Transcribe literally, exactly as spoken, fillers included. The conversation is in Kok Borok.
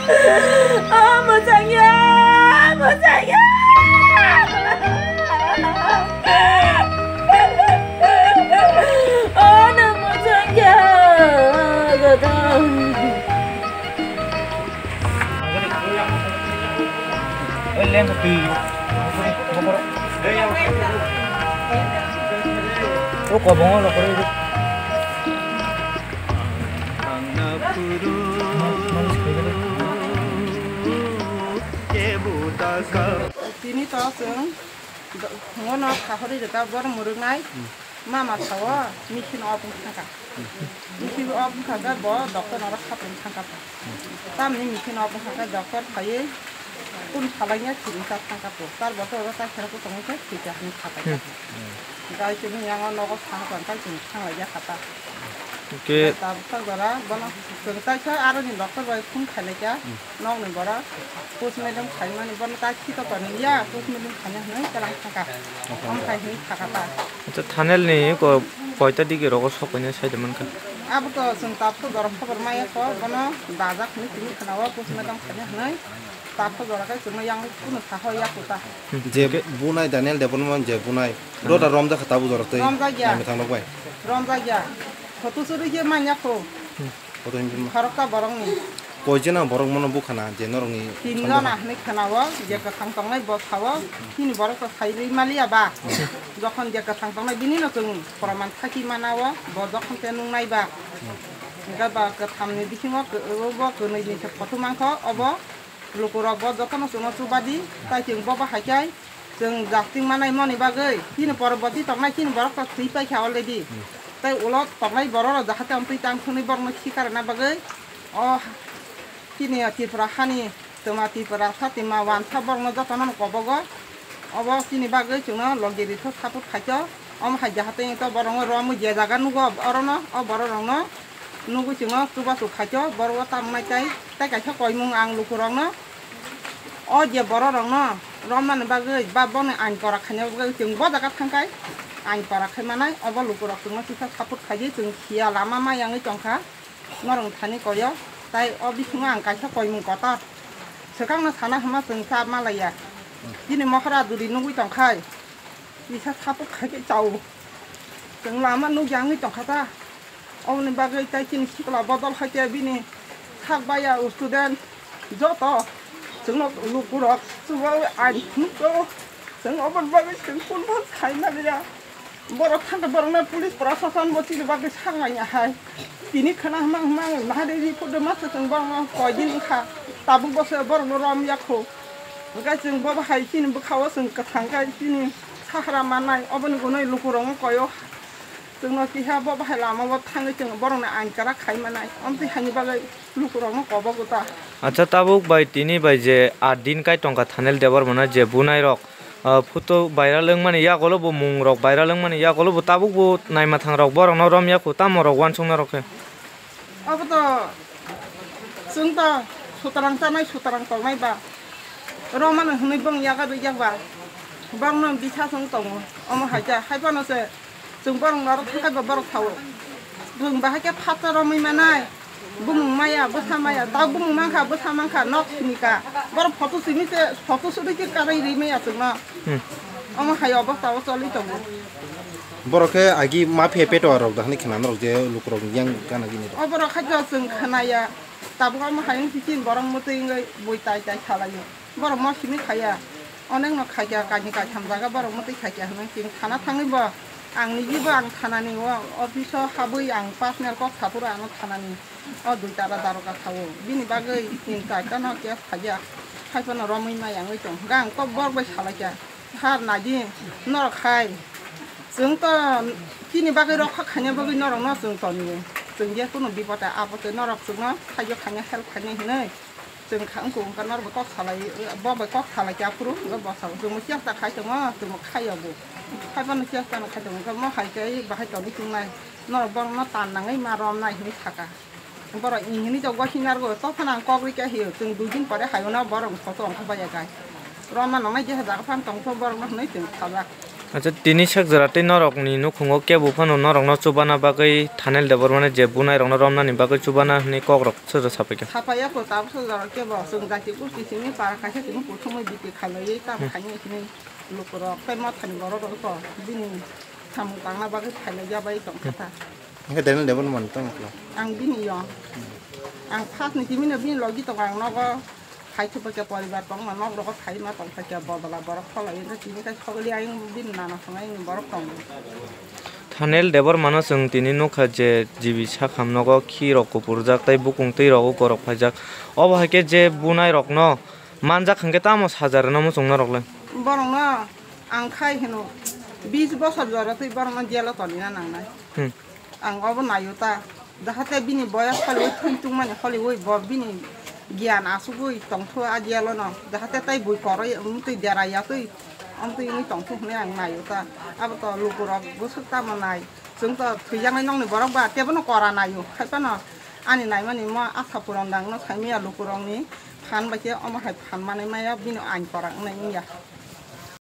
O mwchangya, mwchangya. O nwng mwchangya, gadang. O kobongo lokori. Tini to chwng do-, phungo no khahori rwkha, borok mwrwknai. Hmm. Mama sao machine off wngkha kha. Hmm. Machine off wngkha khe bo doctor norok khatungwi thangkha kha. Hmm. Tamni machine off wngkha khe doctor phaiwi kun phalangya siring cha thangkha kha. Char bochor oro char sera kwchangwi khe thwikha hinwi khapai kha. Hmm. Gai chini yango nogo thang tong kha chini thang lai ya kha ta. Hwnkhe tabuk ta jora bono chwng taisa aroni doctor bai phone khailai kha. Hmm. Nokni borok postmortem khaimani bono ta khito toni ya, postmortem khaina hinwi twlang thangkha. Omo khai hinwi thaka ta. Acha, tunnel ni ko koita digi rogo sok koina sai de mankha. Abo to chwng tabuk jora khobor maya kho, bono dajak hinwi tini khna o postmortem khaina hinwi. Tabuk jora khe chwngno yang kuno saho ya kuta. Je bunai Daniel Debbarma je bunai. Rota romjakha tabuk jora tei. Romjakya. Naimwthang rok bai. Romjakya. Photo suri khe manya kho. Photo himjima. Khoroksa borokni. Koi jena borok mono bukhana je norokni. Tin jona hinwi khana o, je kwthang tongnai bo sao, chini borok to sai rwi maliya ba. Jokhon je kwthang tongnai bini no chwng proman thaki mana o, bo jokhon te nungnai ba. Hwnkhe ba kwthamni bisingo kw-, bo kwnwi ni se photo mankho, obo lukurok bo jotono chwngno chubadi, tai chwng bo bahai khe chwng jasting manai moni bagwi, chini poroboti tongnai chini borok to thwi paikha already. Hmm. Tai ulo tongnai borok rok jahate amtwi tang thwnwi borokno sikarna bagwi o chini Tripura hani twma Tripura sa twma wansa borokno jotono kobogo. Obo chini bagwi chwngno logi ritho support khaito. Omo hai jahate to borokno romwi je jaga nugo orono o borok rokno nugwi chwngno chubachu khaito, borok o tamo nai tai, tai kaisa koimung ang lukurokno, o je borok rokno romnani bagwi ba boni ain kora khaina bagwi chwng bo jaga thangkhai ain kora khai manai, obo lukurok chwngno kisa support khaidi, chwng sia lama ma yangwi tongkha norok thani koyo, tai o bisingo ang kaisa koimung kotor swkangno sana hwnma chwng cha malaiya, bini mohora duri nugwi tongkhai kisa support khaikhe chao, chwng lama nukya wngwi tongkha ta. Oboni bagwi tai chini sikla bodol hai khe bini sak baya student joto chwngno lukurok chubaui ain phunukgo. Chwng oboni bagwi chwng kunbo sai maliya. Borok thangkhe borokno police proshashan bo chini bagwi sakmanya hai. Tini khwna hwnma hwnma nahari report masa chwng borokno koidin wngkha. Tabuk bo se borokno romya kho. Hwnkhe chwng bo bahai chini bwkhao chwng kwthang khe chini sahara mannai. Oboni gunui lukurokno koio. Chwngno kiha bo bahai lama o thangwi chwng borokno ain kwrak khai manai. Amtwi haini bagwi lukurokno kobogo ta. Acha, tabuk bai tini bai je aat din kai tongkha Thanel Debbarmano je bunai rok, ah, photo viral wngmani yagulo bo, mung rok viral wngmani yagulo bo, tabuk bo naima thang rok borokno romya kho, tamo rok uansukna rok khe. Obo to chwng to sutarang chanai, sutarang tongnai ba. Romano hwnwi bong yaga rwjak ba. Bongno bisa chwng tongo. Omo hai khe, hai phano se chwng borok norok thangkhai ba borok sao. Chwng bahai khe phatsa romwi manai. Bumung maya, bwsa maya, ta bumung mankha, bwsa mankha, nok sini ka. Borok photo simi se, photo suri khe karwi rwi maya chwngno. Hmm. Omo hai obostha o choli tongo. Borok khe agi mafia peto rok da hwnwi khna norok je lukurok yang gana gini rok. O borok khajo chwng khnaya. Tabuk omo hai wngsi chin borok mwtwi wngwi bui tai tai salaio. Borok mo simi khaya. Onek no khaikha kaini kaitham jaga borok mwtwi khaikha hwnwi chwng thana thangwi bo ang niji bo ang thanani o office o habwi ang personal kok saphuru ano thanani. O dui tara daroga sao. Bini bagwi tin charta no case khaiya. Haiphano romwi maya wngwi tong. Hwnkhe ang kok borok bai salaikha. Sir, naidi, norok hai. Chwng to chini bagwi rokha khaina bagwi norokno chwng tonio. Chwng je kunu bipode apode norok chwngno saiyo khaina help khaina hinwi. Chwng kha wngkha wngkha norok bai kok salai, bo bai kok salai khe aphuru hwnkhe bo sao. Chwngbo chesta khai tongo, chwngbo khaio bo. Haiphano chesta no khai tongo, hwnkhe mo hai khe bahai tongwi chwngnai. Norok borokno tan nangwi ma romnai hinwi sakha. Borok hinwi to gosing narwgo, tophano ang kok rikha hiyo, chwng dui din pore hayono borok photo wngkha baya gai. Romna nongnai jeha jaga phano tongtho borokno hinwi chwng sajak. Acha, tini sak jora tei norokni nukhungo kebo phano norokno chubana bagwi Thanel Debbarmano je bunairokno romnani bagwi chubana hwnwi kokrok sojo sapaikha. Sapaiya ko tabuk sojo rok kebo chwng jati kusti simi para kaisa tini kuthumwi biti khalaiwi tamo khainwi sini lukurok tei mothani borok rok to bini samung tangna bagwi phailaiya bai tongkha ta. Hingke Daniel Debbarma ni tong kla. Ang bini yo. Ang first ni timi no bini logi tong ang nogo. Hai thupa khe poribar tong ma nok rogo phai ma tong kha khe bodola borok kholai wngkha tini khe sogoli ayung bini nana thang ayung borok tong. Thanel Debbarma no chwng tini nukha je jibi sakham nogo khi rok kupurjak tei bukung twi rogo gorok phaijak. Obo hai khe je bunai rok no manjak hwnkhe tamo saja rwna muchung norok le. Borok no ang khai hino bis bosor jora twi borok no jail o toni na nangnai. Hmm. Ang obo naio ta, jahate bini boyas holiwi thwi tungmani holiwi bo bini giyan asugwi tongthu a jail o no, jahate tei bui koroi wngtwi deraiya twi wngtwi wngwi tongthu hwnwi ang naio ta. Abo to lukurok bwswk tamo nai, chwng to thwijaknai nokni borok ba tebono kora naio, hai phano ani naimani mo asa puron dang no saimaya lukurokni phan bai khe omo hai phan manwi maya bini ain kora wngnai wngya.